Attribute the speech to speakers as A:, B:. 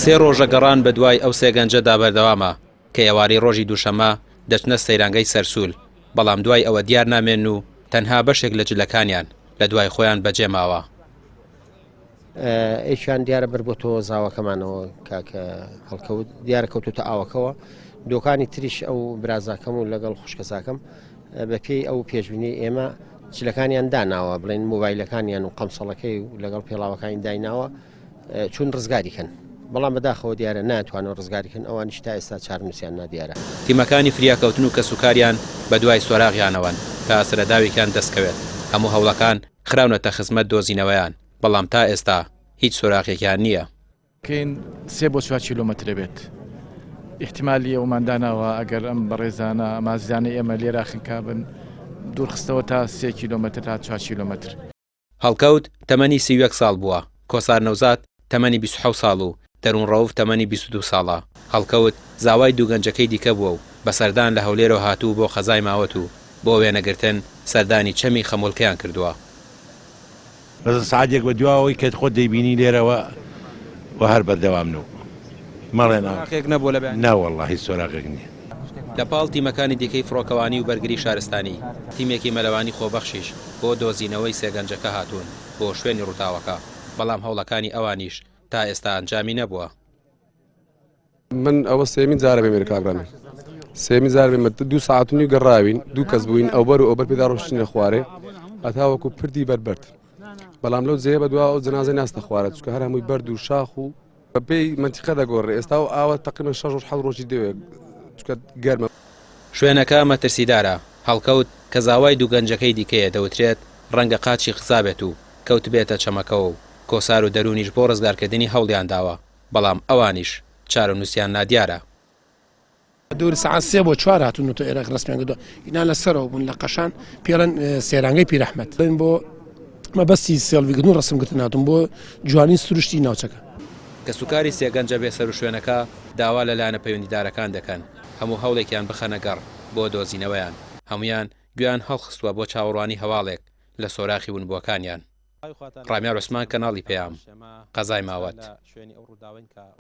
A: سێ ڕۆژە گەڕان بەدوای ئەو سێ گەنجەدا بەردەوامە کە ئێوارەی ڕۆژی دووشەممە دەچنە سەیرانگەی سەرسوول، بەڵام دوای ئەوە دیار نامێنن و تەنها بەشێک لە جلەکانیان لە دوای خۆیان بەجێ ماوە.
B: یەکیان دیارە بەربۆتەوە زاوەکەمانەوە کاک هەڵکەوت دیارە کەوتوتە ئاوەکەوە دۆکانی تریش ئەو برازاکەم و لەگەڵ خوشکەزاکەم بەپێی ئەو پێشبینی ئێمە جلەکانیان داناوە بڵێن مۆبایلەکانیان و قەمسەڵەکەی و لەگەڵ پێڵاوەکانی دایناوە چون ڕزگاری کەن بەڵام بەداخەوە دیارە ناتوانن ڕزگاری کەن ئەوانیش تا ئێستا چارنووسیان نادیارە.
A: تیمەکانی فریاکەوتن و کەسوکاریان بەدوای سۆراغیانەوەن تا سەرەداوێکیان دەستکەوێت، هەموو هەوڵەکان خراونەتە خزمەت دۆزینەوەیان، بەڵام تا ئێستا هیچ سۆراغێکیان نییە.
C: کەین سێ بۆ چوار کیلۆمەترە بێت ئیحتیمالی ئەومان داناوە ئەگەر ئەم بەڕێزانە مازیانەی ئێمە لێرا خنکابن دوورخستەوە تا سێ کیلۆمەتر تا چوار کیلۆمەتر.
A: هەڵکەوت تەمەنی 31 ساڵ بووە، کۆسار نەوزاد تەمەنی 27 ساڵ و دەروون ڕەوف تەمەنی 22 ساڵە. هەڵکەوت زاوای دوو گەنجەکەی دیکە بووە و بە سەردان لە هەولێرەوە هاتوو بۆ قەزای ماوەت و بۆ وێنەگرتن سەردانی چەمی خەمۆلکەیان کردووە.
D: بەس سەعات یەک بە دواوەی کە خۆت دەیبینی لێرەوە و هەر بەردەوامن و مەڵێن ئا.
A: سۆراخێک نەبووە لە بەیانی؟
D: نا وەڵا هیچ سۆراخێک نییە.
A: لە پاڵ تیمەکانی دیکەی فڕۆکەوانی و بەرگری شارستانی، تیمێکی مەلەوانی خۆبەخشیش بۆ دۆزینەوەی سێ گەنجەکە هاتوون بۆ شوێنی ڕووداوەکە، بەڵام هەوڵەکانی ئەوانیش تا ئێستا ئەنجامی نەبووە.
E: من ئەوە سێمین جارە بێمێر کاک ڕەمین سێمین جار بێمە دوو ساعت و نیو گەڕاوین دوو کەس بووین ئەوبەر و ئەوبەر پێدا ڕۆشتینە خوارێ هەتا وەکو پردی بەربەرد بەڵام لەو جێیە بەدوا ئەو جەنازەی ناستە خوارە چونکە هەر هەمووی بەرد و شاخ و بەپێی مەنتیقە دەگۆڕێ ئێستا و ئاوە تقریبا شەش ڕۆژ حەوت ڕۆژی دەوێت چونکە گەرمە.
A: شوێنەکە مەترسیدارە، هەڵکەوت کە زاوای دوو گەنجەکەی دیکەیە دەوترێت ڕەنگە قاچی خزابێت و کەوتبێتە چەمەکەوە و کۆسار و دەروونیش بۆ ڕزگارکردنی هەوڵیانداوە بەڵام ئەوانیش چارەنووسیان نادیارە.
F: دەوری سەعات سێ بۆ چوار هاتوونەتەوە ئێرە ڕەسمیان کردووە ئینا لە سەرەوە بوون لە قەشان پێڵێن سێرانگەی پیرەحمەد بڵێن بۆ مەبەستی سێڵڤیگرتن و ڕەسمگرتن هاتوون بۆ جوانی سروشتی ناوچەکە.
A: کەسوکاری سێ گەنجە بێسەروشوێنەکە داوا لە لایەنە پەیوەندیدارەکان دەکەن هەموو هەوڵێکیان بخەنە گەڕ بۆ دۆزینەوەیان، هەموویان گوێیان هەڵخستووە بۆ چاوەڕوانی هەواڵێک لە سۆراخی ونبووەکانیان. ڕامیار عوسمان کەناڵی پەیام، قەزای ماوەت.